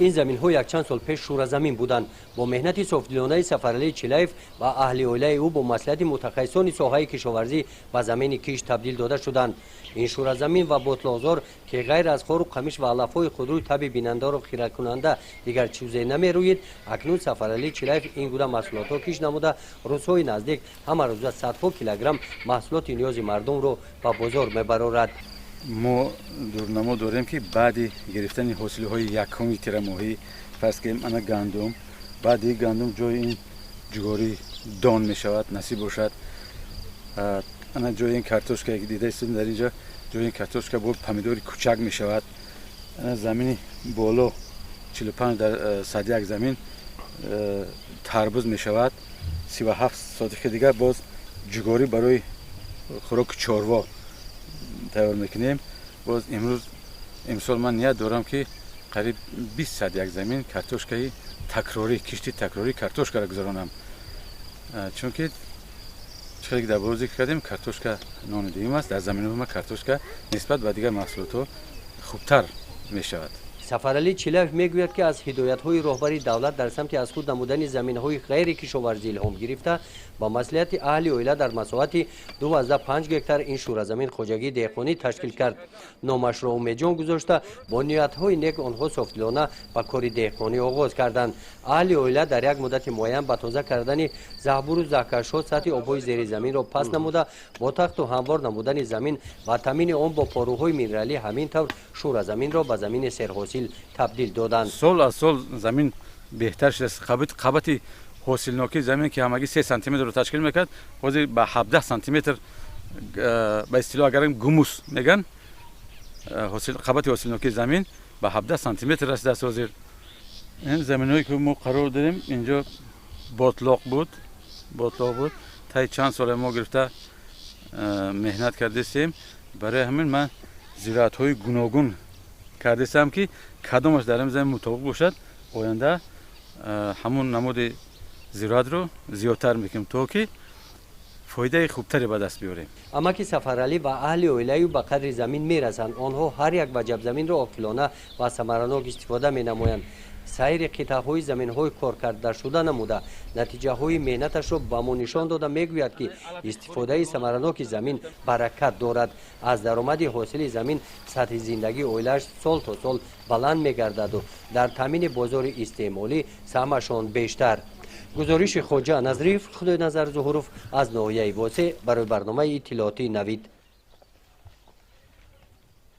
Ин заминҳо якчанд сол пеш шӯразамин буданд. Бо меҳнати софдилонаи Сафаралии Чилаев ва аҳли оилаи ӯ, бо маслиҳати мутахассисони соҳаи кишоварзӣ ба замини кишт табдил дода шуданд. Ин шӯразамин ва ботлоғзор, ки ғайр аз хору қамиш ва алафҳои худрӯи таби бинандаро хиракунанда дигар чизе намерӯид, акнун Сафаралӣ Чилаев ин гуна маҳсулотҳо кишт намуда, рӯзҳои наздик ҳама рӯза садҳо килограмм маҳсулоти ниёзи мардумро ба бозор мебарорад. Мо дурнамо дорем, ки баъди гирифтани ҳосилҳои якуми тирамоҳӣ, фарз кунем, ана гандум, баъди гандум ҷои ин ҷуворӣ дон мешавад, насиб бошад. Ана ҷои ин картошка, ки дида истодем дар инҷо, ҷои ин картошка бо помидори кучак мешавад. Ана замини боло, 45 дар сад як замин тарбуз мешавад. 37 сотихи дигар боз ҷуворӣ барои хӯроки чорво тайёр мекунем. Боз имрӯз, имсол ман ният дорам, ки қариб 20 сад як замин картошкаи такрорӣ, кишти такрорӣ картошкаро гузаронам, чунки хеле дар боло зикр кардем, картошка нони дуюм аст. Дар заминҳои ма картошка нисбат ба дигар маҳсулотҳо хубтар мешавад. Сафаралӣ Чилаев мегӯяд, ки аз ҳидоятҳои роҳбари давлат дар самти аз худ намудани заминҳои ғайрикишоварзӣ илҳом гирифта, ба маслиҳати аҳли оила дар масоҳати 2,5 гектар ин шӯразамин хоҷагии деҳқонӣ ташкил кард. Номашро Умедҷон гузошта, бо ниятҳои нек онҳо софдилона ба кори деҳқонӣ оғоз карданд. Аҳли оила дар як муддати муайян ба тоза кардани заҳбуру заҳкашҳо сатҳи обҳои зеризаминро паст намуда, бо тахту ҳамвор намудани замин ва таъмини он бо поруҳои минералӣ ҳамин тавр шӯразаминро ба замини серҳосил табдил доданд. Сол аз сол замин беҳтар шудааст. Қабати ҳосилнокии замин, ки ҳамагӣ 3 сантиметрро ташкил мекард, ҳозир ба 17 сантиметр, ба истилоҳ агар гумус меган, қабати ҳосилнокии замин ба 17 сантиметр расидааст. Ҳозир ин заминҳое, ки мо қарор дорем, инҷо ботлоқ буд, ботлоқ буд. Таи чанд сола мо гирифта меҳнат кардастем. Барои ҳамин ман зироатҳои гуногун кардастам, ки кадомаш дар ин замин мутобиқ бошад, оянда ҳамун намуди зироатро зиёдтар мекунем, то ки фоидаи хубтаре ба даст биёрем. Амаки Сафаралӣ ва аҳли оилаю ба қадри замин мерасанд. Онҳо ҳар як ваҷаб заминро оқилона ва самаранок истифода менамоянд. Сайри қитъаҳои заминҳои коркардашуда намуда, натиҷаҳои меҳнаташро ба мо нишон дода, мегӯяд, ки истифодаи самараноки замин баракат дорад. Аз даромади ҳосили замин сатҳи зиндагии оилааш сол то сол баланд мегардаду дар таъмини бозори истеъмолӣ саҳмашон бештар. Гузориши Хоҷа Назриев, Худойназар Зуҳуров аз ноҳияи Восеъ барои барномаи иттилоотии «Навид».